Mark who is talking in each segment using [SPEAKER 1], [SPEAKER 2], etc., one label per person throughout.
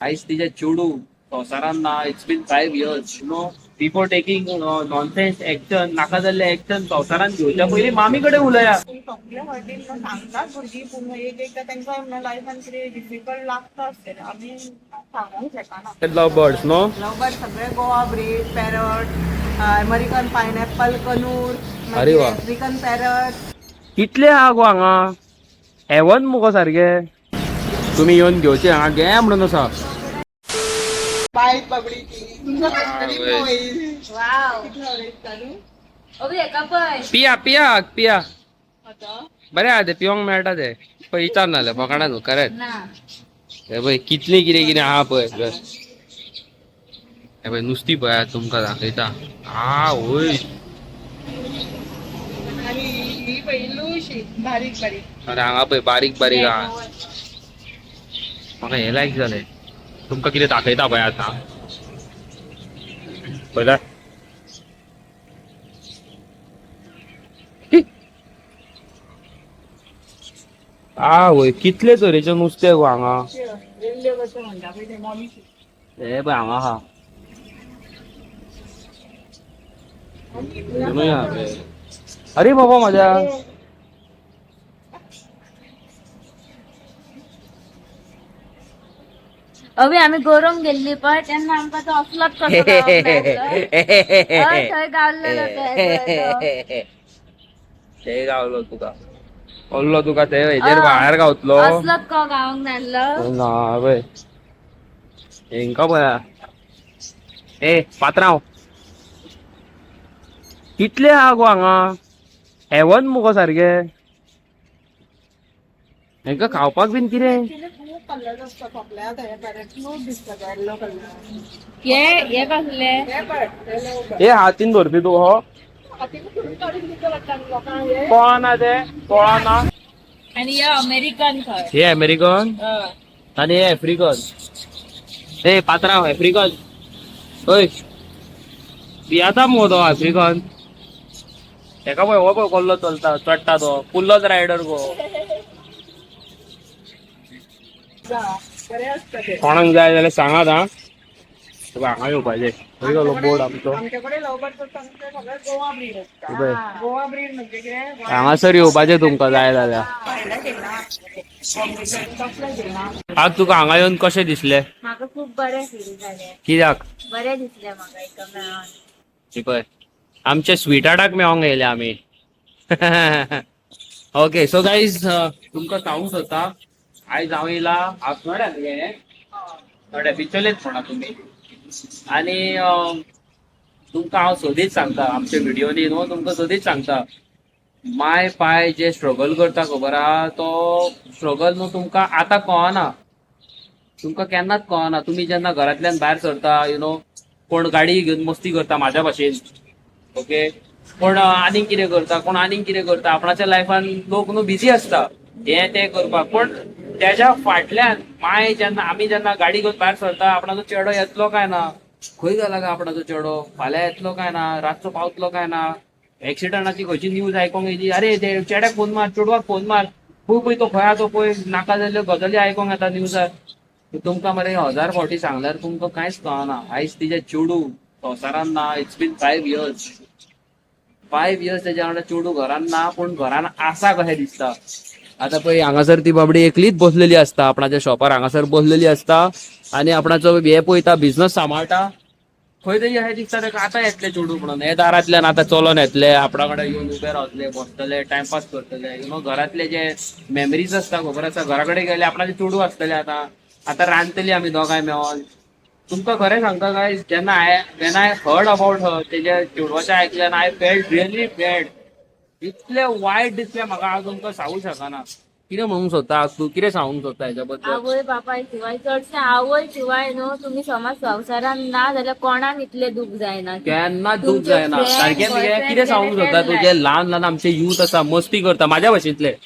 [SPEAKER 1] आयज तिजे चेडूं संवसारान ना. It's been 5 years, you know. Before taking nonsense action, नाका जाल्ले एक्शन संवसारान घेवच्या पयलीं मामी कडेन उलया.
[SPEAKER 2] सगळे हॉटेल सांगतात भुरगीं, पूण एक एकदां तांकां लायफान कितें डिफिकल्ट लागता आसतलें, आमी सांगूंक शकना.
[SPEAKER 1] लव बर्ड्स न्हू?
[SPEAKER 2] लवबर्ड सगळे Goa breed, parrot, American pineapple conure.
[SPEAKER 1] अरे वा.
[SPEAKER 2] African parrot.
[SPEAKER 1] कितले आहा गो हांगा, हेवन मुगो सारके. तुमी येवन घेवचे हांगा गे म्हणून आसा.
[SPEAKER 2] बायक बाबडी ती.
[SPEAKER 3] वाव. अबे हेका पळय.
[SPEAKER 1] पिया पिया पिया. बरें आहा ते, पिवंक मेळटा ते. पळय, विचार नाल्यार फकाणां न्हू, खरेंच.
[SPEAKER 3] ना.
[SPEAKER 1] हे पळय, कितली कितें कितें आहा पळय. हे पळय नुस्ती पळय, तुमकां दाखयता. आ वय.
[SPEAKER 2] आणि ही पयलूशी बारीक बारीक.
[SPEAKER 1] आनी हांगा पळय बारीक बारीक आहा. म्हाका हे लायक जालें. तुमकां कितें दाखयता पळय आतां. पळयला. आ वय, कितले तरेचे नुस्तें गो हांगा.
[SPEAKER 2] रेल्वे कशें म्हणटा पळय ते मॉमी.
[SPEAKER 1] हे पळय हांगा आहा. दोनूय आहा पळय. अरे बाबा माझ्या.
[SPEAKER 3] अबे आमी गोरोंक गेल्ली पळय तेन्ना आमकां तो असलोच कसो गावलो. हय, थंय गावलेलो ते.
[SPEAKER 1] ते गावलो तुका, ओल्लो तुका ते हेजेर भायर गावतलो.
[SPEAKER 3] असलोच को गावंक नासलो.
[SPEAKER 1] ना पळय, हेंका पळया. ए पात्रांव, कितले आहा गो हांगा, हेवन मुगो सारके. हेंका खावपाक बीन कितें?
[SPEAKER 2] खूब कलर आसता सोंपले आतां. हे पॅरट क्यूट दिसता, येल्लो कलर.
[SPEAKER 3] हे हे कसले?
[SPEAKER 2] हे पॅरट, हे लव.
[SPEAKER 1] हे हातीन धरपी तूं हो.
[SPEAKER 2] हातीन सुरू काडून दिवचें पडटा न्हू लोकांक हे.
[SPEAKER 1] कळना ते, कळना.
[SPEAKER 3] आणि हे अमेरिकन खंय.
[SPEAKER 1] हे अमेरिकन.
[SPEAKER 3] हय.
[SPEAKER 1] आनी हे आफ्रिकन. हे पात्रांव, आफ्रिकन. हय, पियाता मुगो तो आफ्रिकन. तेका पळय, हो पळय कोल्लो चलता चडटा तो, फुल्लोच रायडर गो.
[SPEAKER 2] बरें आसता ते.
[SPEAKER 1] कोणाक जाय जाल्यार सांगात. हा, तुका हांगा येवपाचें. खंय गेलो बोर्ड आमचो?
[SPEAKER 2] आमचे कडेन लवबर्ड आसता, आमचे सगळे गोवा ब्रीड आसता.
[SPEAKER 1] पळय.
[SPEAKER 2] गोवा ब्रीड म्हणजे कितें?
[SPEAKER 1] हांगासर येवपाचें तुमकां जाय जाल्यार.
[SPEAKER 2] भायले घेयना, तसले घेयना.
[SPEAKER 1] आज तुका हांगा येवन कशें दिसलें?
[SPEAKER 3] म्हाका खूब बरें फील जालें.
[SPEAKER 1] कित्याक?
[SPEAKER 3] बरें दिसलें म्हाका हिका मेळोन.
[SPEAKER 1] ही पळय, आमच्या स्वीटार्टाक मेळोंक येयले आमी. ओके, सो गायज, तुमकां सांगूंक सोदता, आयज हांव येयला आसमड्या न्ही, थोड्या बिचोलेच म्हणा तुमी. आनी तुमकां हांव सदींच सांगता आमच्या व्हिडियोनी न्हू, तुमकां सदींच सांगता, माय पाय जे स्ट्रगल करता खबर आहा, तो स्ट्रगल न्हू तुमकां आतां कळना, तुमकां केन्नाच कळना. तुमी जेन्ना घरांतल्यान भायर सरता, you know, कोण गाडी घेवन मस्ती करता म्हाज्या भाशेन, ओके, कोण आनीक कितें करता, कोण आनीक कितें करता, आपणाच्या लायफान लोक न्हू बिजी आसता हें तें करपाक. पूण तेज्या फाटल्यान माय जेन्ना, आमी जेन्ना गाडी घेवन भायर सरता, आपणाचो चेडो येतलो काय ना, खंय गेला काय आपणाचो चेडो, फाल्यां येतलो काय ना, रातचो पावतलो काय ना, एक्सिडंटाची खंयची न्यूज आयकोंक येयली, अरे ते चेड्याक फोन मार, चेडवाक फोन मार, पळय पळय तो खंय आहा तो पळय, नाका जाल्ल्यो गजाली आयकोंक येता न्यूजार. तुमकां मरे हजार फावटी सांगल्यार तुमकां कांयच कळना. आयज तिजें चेडूं संवसारान ना. It's been 5 years, 5 years तेज्या वांगडा चेडूं घरान ना, पूण घरान आसा कशें दिसता. आतां पळय, हांगासर ती बाबडी एकलीच बसलेली आसता आपणाच्या शॉपार, हांगासर बसलेली आसता आनी आपणाचो हे पळयता, बिझनस सांबाळटा. खंय तरी अशें दिसता ताका, आतां येतलें चेडूं म्हणून. हे दारांतल्यान आतां चलोन येतले, आपणा कडेन येवन उबे रावतले, बसतले, टायमपास करतले. You know, घरांतले जे मेमरीज आसता खबर आसा, घरा कडेन गेले आपणाचे चेडूं आसतलें, आतां आतां रांदतली आमी दोगांय मेळोन. तुमकां खरें सांगता गायज, जेन्ना I when I heard about her, तेज्या चेडवाचें आयकल्यान I felt really bad. इतलें वायट दिसलें म्हाका, हांव तुमकां सांगू शकना. कितें म्हणूंक सोदता आज तूं, कितें सांगूंक सोदता हेच्या बद्दल?
[SPEAKER 3] आवय बापाय शिवाय, चडशे आवय शिवाय न्हू, तुमी समज संवसारान ना जाल्यार कोणाक इतलें दुःख जायना.
[SPEAKER 1] केन्ना दूख
[SPEAKER 3] तुमचे
[SPEAKER 1] जायना.
[SPEAKER 3] friend,
[SPEAKER 1] सारकें तुगें.
[SPEAKER 3] boyfriend
[SPEAKER 1] कितें सांगूंक
[SPEAKER 3] गेले
[SPEAKER 1] सोदता तूं?
[SPEAKER 3] तेन्ना.
[SPEAKER 1] जे ल्हान ल्हान आमचे यूथ आसा, मस्ती करता म्हाज्या भाशेंतले,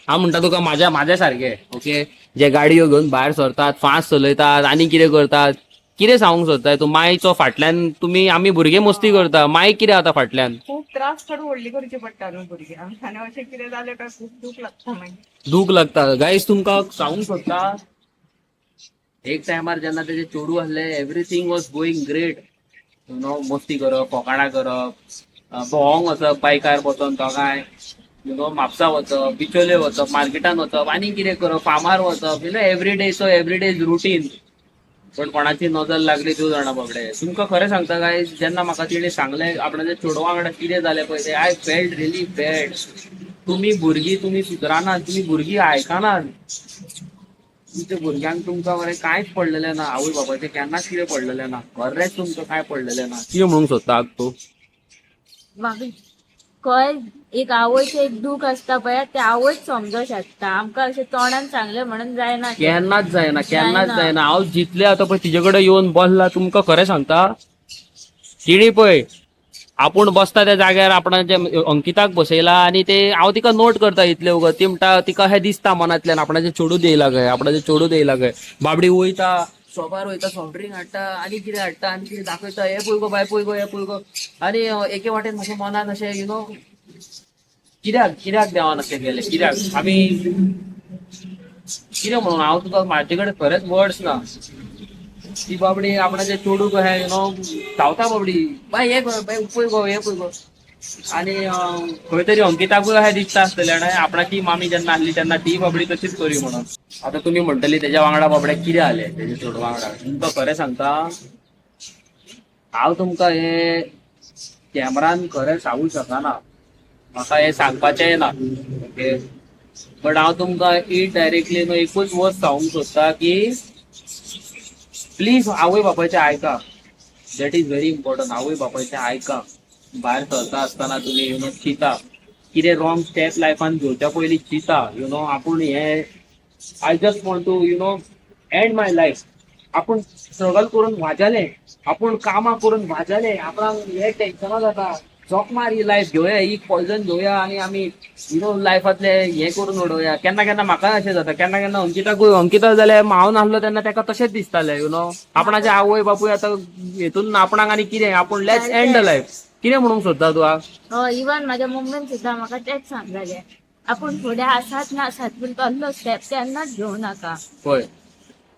[SPEAKER 1] हांव म्हणटा तुका, म्हाज्या सारके, ओके, जे गाडयो घेवन भायर सरतात, फास्ट चलयतात आनी कितें करतात, कितें सांगूंक सोदता तूं? मायचो फाटल्यान तुमी, आमी भुरगे मस्ती करता, माय कितें जाता फाटल्यान?
[SPEAKER 2] खूब त्रास चड व्हडली करची पडटा न्हू भुरग्यांक, आनी अशें कितें जालें काय खूब दूख लागता मागीर.
[SPEAKER 1] दूख लागता. गायज, तुमकां सांगूंक सोदता, एक टायमार जेन्ना तेजे चेडूं आहले, everything was going great. मस्ती करप, फकाणां करप, भोंवोंक वचप, बायकार बसोन दोगांय, म्हापसा वचप, बिचोले वचप, मार्केटान वचप, आनी कितें करप, फामार वचप, every day. So every day is routine. पण कोणाची नजर लागली तूं जाणा बाबडे. तुमकां खरें सांगता काय, जेन्ना म्हाका तिणें सांगलें आपणाच्या चेडवा वांगडा कितें जालें पळय तें, I felt really bad. तुमी भुरगीं तुमी सुदरानात, तुमी भुरगीं आयकनात. तुमच्या भुरग्यांक तुमकां मरे कांयच पडलेलें ना. आवय बापायचें केन्नाच कितें पडलेलें ना. खरेंच तुमकां कांय पडलेलें ना. कितें म्हणूंक सोदता तूं?
[SPEAKER 3] म्हाका कळ, एक आवयचें एक दूख आसता पळय, ते आवयच समजो शकता. आमकां अशें तोंडान सांगलें म्हणून जायना तें.
[SPEAKER 1] केन्नाच जायना, केन्नाच
[SPEAKER 3] जायना.
[SPEAKER 1] जायना. हांव जितलें आतां पळय तिजे कडेन येवन बसला, तुमकां खरें सांगता, तिणी पळय आपूण बसता त्या जाग्यार आपणाच्या अंकिताक बसयला आनी ते हांव तिका नोट करता इतले वगत. ती म्हणटा, तिका हें दिसता मनांतल्यान, आपणाचें चेडूं येयला काय, आपणाचें चेडूं येयला काय. बाबडी वयता शॉपार, वयता, सॉफ्ट ड्रिंक हाडटा आनी कितें हाडटा आनी कितें दाखयता, हे पळय गो बाय, पळय गो, हे पळय गो. आनी एके वाटेन म्हज्या मनान अशें, कित्याक कित्याक देवान अशें केलें, कित्याक आमी कितें म्हणून हांव तुका, म्हाजे कडेन खरेंच वर्ड्स ना. ती बाबडी आपणाचे चेडूं कशें धांवता बाबडी, बाय हे गो, बाय पळय गो, हे पळय गो. आनी खंय तरी अंकिताकूय अशें दिसता आसतलें आनी आपणाची मामी जेन्ना आहली तेन्ना ती बाबडी तशीच करी म्हणून. आतां तुमी म्हणटली तेज्या वांगडा बाबड्याक कितें जालें, तेज्या चेडवा वांगडा. तुमकां खरें सांगता, हांव तुमकां हे कॅमरान खरें सांगू शकना, म्हाका हें सांगपाचेंय ना, ओके. बट हांव तुमकां इनडायरेक्टली न्हू एकूच वस्त सांगूंक सोदता की प्लीज आवय बापायचें आयका. That is very important. आवय बापायचें आयका. भायर सरता आसतना तुमी चिंता, कितें रॉंग स्टेप लायफान घेवच्या पयलीं चिंता, आपूण हे I just want to end my life. आपूण स्ट्रगल करून वाजालें, आपूण कामां करून वाजालें, आपणाक हे टेन्शनां जाता, झोक मार ही लायफ घेवया, ही पॉयजन घेवया आनी आमी लायफांतले हें करून उडोवया. केन्ना केन्ना म्हाका अशें जाता, केन्ना केन्ना अंकिताकूय. अंकिता जाल्यार हांव नासलो तेन्ना ताका तशेंच दिसतालें, आपणाचे आवय बापूय आतां हेतून आपणाक आनी कितें, आपूण let's and the life. कितें म्हणूंक सोदता तूं?
[SPEAKER 3] हय, इवन म्हाज्या मम्मीन सुद्दां म्हाका तेच सांगलेलें, आपूण फुडें आसात ना आसात पूण कसलो स्टेप केन्नाच घेवं नाका
[SPEAKER 1] पळय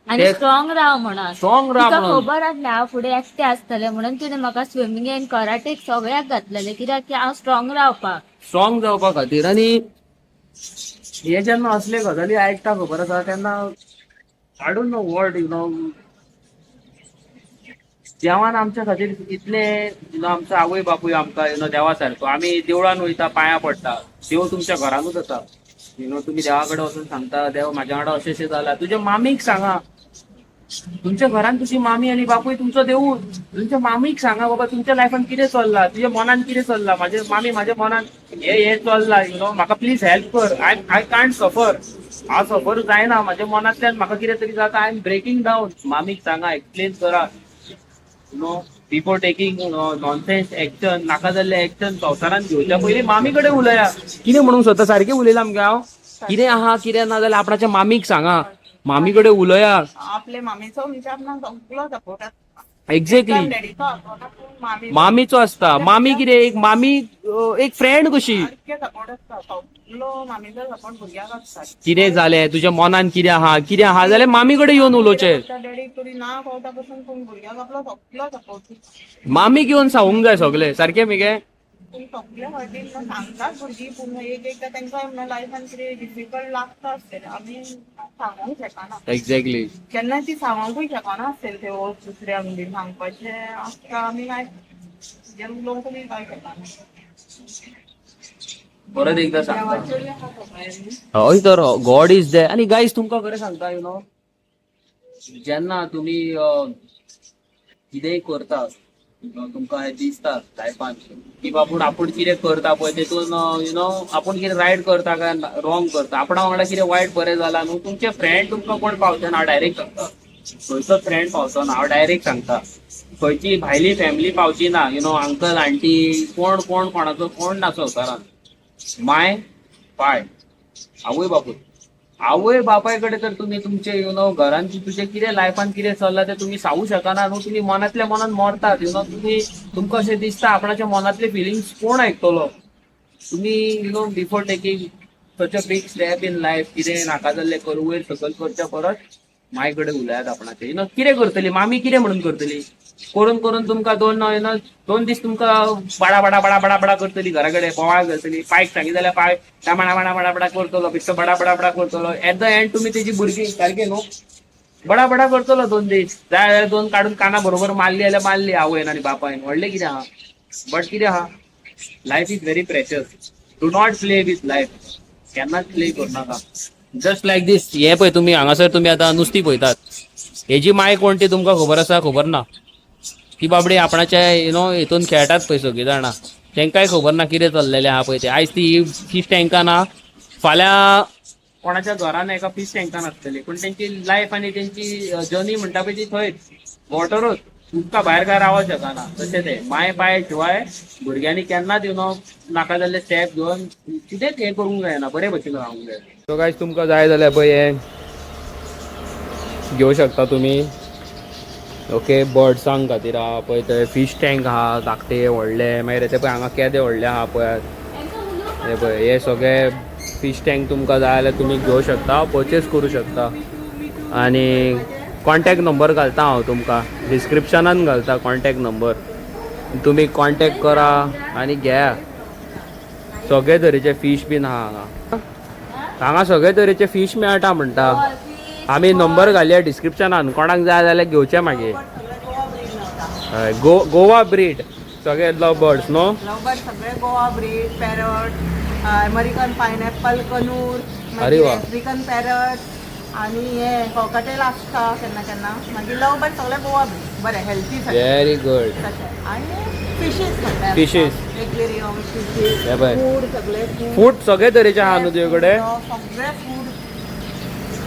[SPEAKER 3] आनी स्ट्रॉंग राव म्हणून.
[SPEAKER 1] स्ट्रॉंग राव
[SPEAKER 3] तिका
[SPEAKER 1] म्हणून.
[SPEAKER 3] खबर आसलें हांव फुडें एकटें आसतलें म्हणून तिणें म्हाका स्विमिंगेक, कराटेक सगळ्याक घातलेलें, कित्याक की हांव स्ट्रॉंग रावपाक.
[SPEAKER 1] स्ट्रॉंग जावपा खातीर. आनी हे जेन्ना असले गजाली आयकता, खबर आसा, तेन्ना I don't know what. देवान आमच्या खातीर इतले, आमचो आवय बापूय आमकां देवा सारको. आमी देवळान वयता, पांयां पडटा, देव तुमच्या घरानूच आसा. तुमी देवा कडेन वचून सांगता, देव म्हाज्या वांगडा अशें अशें जालां. तुज्या मामीक सांगा. तुमच्या घरान तुजी मामी आनी बापूय तुमचो देवूळ. तुमच्या मामीक सांगा, बाबा तुमच्या लायफान कितें चल्लां, तुज्या मनान कितें चल्लां. म्हाजे मामी, म्हाज्या मनान हे हे चल्लां, म्हाका प्लीज हेल्प कर. I can't सफर, हांव सफर जायना, म्हाज्या मनांतल्यान म्हाका कितें तरी जाता, I am breaking down. मामीक सांगा, एक्सप्लेन करा, before taking nonsense action. नाका जाल्ले एक्शन संवसारान घेवच्या पयलीं मामी कडेन उलया. कितें म्हणूंक सोदता, सारकें उलयलां मगे हांव? कितें आहा कितें ना जाल्यार आपणाच्या मामीक सांगा, मामी कडेन उलया.
[SPEAKER 2] आपले मामीचो म्हणजे आपणाक सगळो सपोर्ट आसता. डॅडीचो आसना पूण मामी
[SPEAKER 1] मामीचो आसता. मामी कितें, एक मामी एक फ्रेंड कशी.
[SPEAKER 2] सारके सपोर्ट आसता, सगळो मामीचो सपोर्ट भुरग्याक आसता.
[SPEAKER 1] कितें जालें तुज्या मनान, कितें आहा कितें आहा जाल्यार मामी कडेन येवन उलोवचें.
[SPEAKER 2] डॅडी तरी ना कळटा पसून, पूण भुरग्याक आपलो सगळो सपोर्ट.
[SPEAKER 1] मामीक येवन सांगूंक जाय सगळें सारकें मगे.
[SPEAKER 2] पूण सगळे फावटी सांगतात भुरगीं, पूण एक एकदां तांकां लायफान कितें डिफिकल्ट लागता आसतलें, आमी सांगूंक शकना. केन्ना ती सांगूंकूय शकना आसतलें, ते वस्त दुसऱ्यांक बी सांगपाचें आसता, आमी काय जे उलोवंक बी काय शकना.
[SPEAKER 1] परत एकदा सांगता.
[SPEAKER 2] देवाचेर आहा सगळें.
[SPEAKER 1] हय तर, गॉड is there. आनी गायज, तुमकां खरें सांगता, जेन्ना तुमी कितेंय करता, तुमकां हें दिसता लायफान की बापूण आपूण कितें करता पळय तेतून, आपूण कितें रायट करता काय रॉंग करता, आपणा वांगडा कितें वायट बरें जालां न्हू, तुमचे फ्रेंड तुमकां कोण पावचे ना, हांव डायरेक्ट सांगता. खंयचो फ्रेंड पावचो ना, हांव डायरेक्ट सांगता. खंयची भायली फॅमिली पावची ना, अंकल आंटी कोण कोण कोणाचो कोण ना संवसारान. माय पाय, आवय बापूय. आवय बापाय कडेन तर तुमी तुमचे घरान तुजे कितें लायफान कितें चल्लां तें तुमी सांगू शकना न्हू. तुमी मनांतल्या मनान मरतात. तुमी तुमकां अशें दिसता आपणाच्या मनांतले फिलिंग्स कोण आयकतलो. तुमी before taking such a big step in life, कितें नाका जाल्लें करूं, वयर सकयल करच्या परस माय कडेन उलयात आपणाचे, you know, कितें करतली मामी, कितें म्हणून करतली? करून करून तुमकां दोन you know 2 दीस तुमकां बाडा बाडा बाडा बाडा बाडा करतली, घरा कडेन बोवाळ करतली. पायक सांगी जाल्यार पाय टामाणा बाडा बाडा बाडा करतलो, बेश्टो बडा बडा बडा करतलो. एट the and तुमी तेजी भुरगीं सारकें न्हू, बडा बडा करतलो 2 दीस. जाय जाल्यार दोन काडून काना बरोबर मारली जाल्यार मारली आवयन आनी बापायन, व्हडलें कितें आहा? बट कितें आहा, life is very precious. Do not play with life. केन्नाच प्ले करू नाका. जस्ट लायक दीस, हे पळय तुमी हांगासर, तुमी आतां नुस्तीं पळयतात. हेजी माय कोण ती तुमकां खबर आसा? खबर ना. ती बाबडी आपणाच्या you know हितून खेळटात पळय सगळीं जाणां, तांकांय खबर ना कितें चल्लेलें आहा पळय तें. आयज ती फीश टँकान आहा, फाल्यां कोणाच्या घरान एका फीश टँकान आसतली. पूण तेंची लायफ आनी तेंची जर्नी म्हणटा पळय ती थंयच वॉटरूच, उदका भायर काय रावंक शकना. तशें तें माय पाय शिवाय भुरग्यांनी केन्नाच you know नाका जाल्ले स्टेप घेवन कितेंच हें करूंक जायना, बरे भशेन रावंक जाय. सो गायज, तुमकां जाय जाल्यार पळय हें घेवं शकता तुमी. ओके, बर्ड्सांक खातीर आहा पळय थंय, फीश टँक आहा धाकटे व्हडले. मागीर ते पळय हांगा केदे व्हडले आहा पळयात. हे पळय, हे सगळे फीश टँक तुमकां जाय जाल्यार तुमी घेवं शकता, परचेस करूं शकता. आनी कॉन्टॅक्ट नंबर घालता हांव तुमकां, डिस्क्रिप्शनान घालता कॉन्टॅक्ट नंबर. तुमी कॉन्टॅक्ट करा आनी घेया. सगळे तरेचे फीश बीन आहा हांगा. हांगा सगळे तरेचे फीश मेळटा म्हणटा. आमी नंबर घालया डिस्क्रिप्शनान, कोणाक जाय जाल्यार घेवचे मागीर.
[SPEAKER 2] सगळे गोवा ब्रीड मेळटा.
[SPEAKER 1] हय, गोवा ब्रीड सगळे लव बर्ड्स न्हू?
[SPEAKER 2] लवबर्ड सगळे Goa breed, parrot, American pineapple conure,
[SPEAKER 1] अरे
[SPEAKER 2] मागीर
[SPEAKER 1] वा.
[SPEAKER 2] आफ्रिकन पॅरट आणि हे कॉकटेल आसता केन्ना केन्ना. मागीर लवबर्ड सगळे गोवा ब्रीड, बरे हेल्थी सगळे.
[SPEAKER 1] Very good.
[SPEAKER 2] तशें आनी फिशीस म्हणटा.
[SPEAKER 1] Fishes.
[SPEAKER 2] Aquarium fishes.
[SPEAKER 1] हे पळय.
[SPEAKER 2] फूड सगळे food.
[SPEAKER 1] फूड सगळे तरेचे आहा न्हू तुजे कडेन?
[SPEAKER 2] सगळे फूड,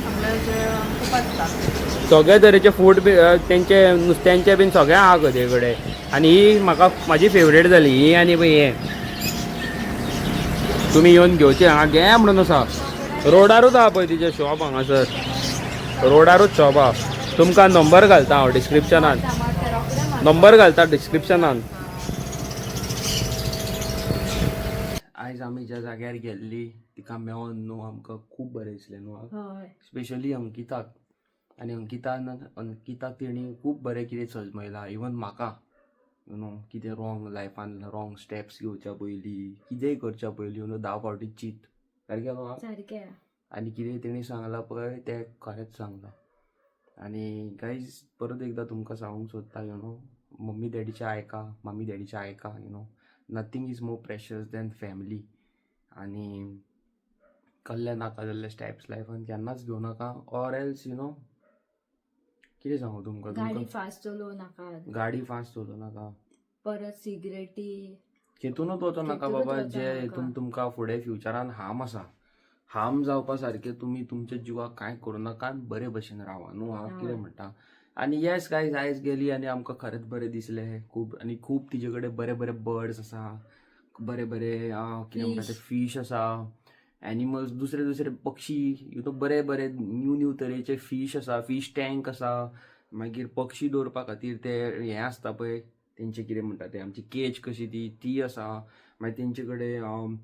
[SPEAKER 2] सगळे जे खूप आसता.
[SPEAKER 1] सगळे तरेचे फूड बी तेंचे नुस्त्यांचे बीन सगळें आहा गो तुजे कडेन. आनी ही म्हाका म्हाजी फेवरेट जाली ही. आनी पळय हें तुमी येवन घेवचे हांगा घे म्हणून आसा. रोडारूच आहा पळय तिचें शॉप, हांगासर रोडारूच शॉप आहा. तुमकां नंबर घालता हांव डिस्क्रिप्शनान, नंबर घालता डिस्क्रिप्शनान. आयज आमी ज्या जाग्यार गेल्ली तिका मेळोन न्हू आमकां खूब बरें दिसलें न्हू.
[SPEAKER 3] हय.
[SPEAKER 1] स्पेशली अंकिताक. आनी अंकिताक तेणी खूब बरें कितें सजमयलां. इवन म्हाका you know कितें रॉंग लायफान, रॉंग स्टेप्स घेवच्या पयलीं, कितेंय करच्या पयलीं you know 10 फावटी चीत, सारकें न्हू?
[SPEAKER 3] सारकें.
[SPEAKER 1] आनी कितें तेणी सांगलां पळय तें खरेंच सांगलां. आनी गायज, परत एकदां तुमकां सांगूंक सोदता, you know mummy डॅडीचें आयका, मम्मी डॅडीचें आयका. Nothing is more precious than family. आनी कसले नाका जाल्ले स्टेप्स लायफान केन्नाच घेवं नाका, ऑर एल्स you know कितें सांगू तुमकां.
[SPEAKER 3] गाडी
[SPEAKER 1] तुमकां
[SPEAKER 3] फास्ट चलोवं नाका.
[SPEAKER 1] गाडी फास्ट चलोवं नाका.
[SPEAKER 3] परत सिगरेटी.
[SPEAKER 1] हेतूनच वचो नाका.
[SPEAKER 3] हेतूनच
[SPEAKER 1] बाबा,
[SPEAKER 3] वचों
[SPEAKER 1] जे
[SPEAKER 3] नाका.
[SPEAKER 1] हेतून तुमकां फुडें फ्युचरान हार्म आसा, हार्म जावपा सारकें तुमी तुमच्या जिवाक कांय करूं नाका आनी बरे भशेन रावा न्हू. हांव कितें
[SPEAKER 3] हय.
[SPEAKER 1] म्हणटा. आनी येस गायज, आयज गेली आनी आमकां खरेंच बरें दिसलें खूब. आनी खूब तिजे कडेन बरे बरे बर्ड्स आसा, बरे बरे कितें म्हणटा ते फीश आसा, एनिमल्स, दुसरे दुसरे पक्षी, you know बरे बरे न्यू न्यू तरेचे फीश आसा, फीश टँक आसा. मागीर पक्षी दवरपा खातीर ते हें आसता पळय, तेंचे कितें म्हणटा ते, आमची केज कशी ती, ती आसा. मागीर तेंचे कडेन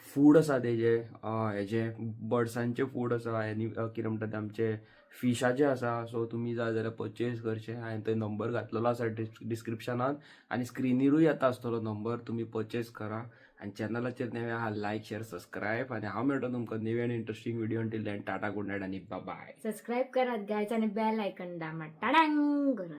[SPEAKER 1] फूड आसा तेजे, हेजे बर्ड्सांचे फूड आसा आनी कितें म्हणटा ते, आमचे फिशाचे आसा. सो तुमी जाय जाल्यार परचेज करचे. हांवें थंय नंबर घातलेलो आसा डिस्क्रिप्शनान आनी स्क्रिनीरूय येता आसतलो नंबर. तुमी परचेज करा आनी चॅनलाचेर नवे आहा, लायक, शेअर, सबस्क्रायब. आनी हांव मेळटलो तुमकां नवे आनी interesting video. Until then, tata, good night आनी बाय.
[SPEAKER 3] सबस्क्राईब करात गायज आणि बेल आयकन दामा टाडांग करून.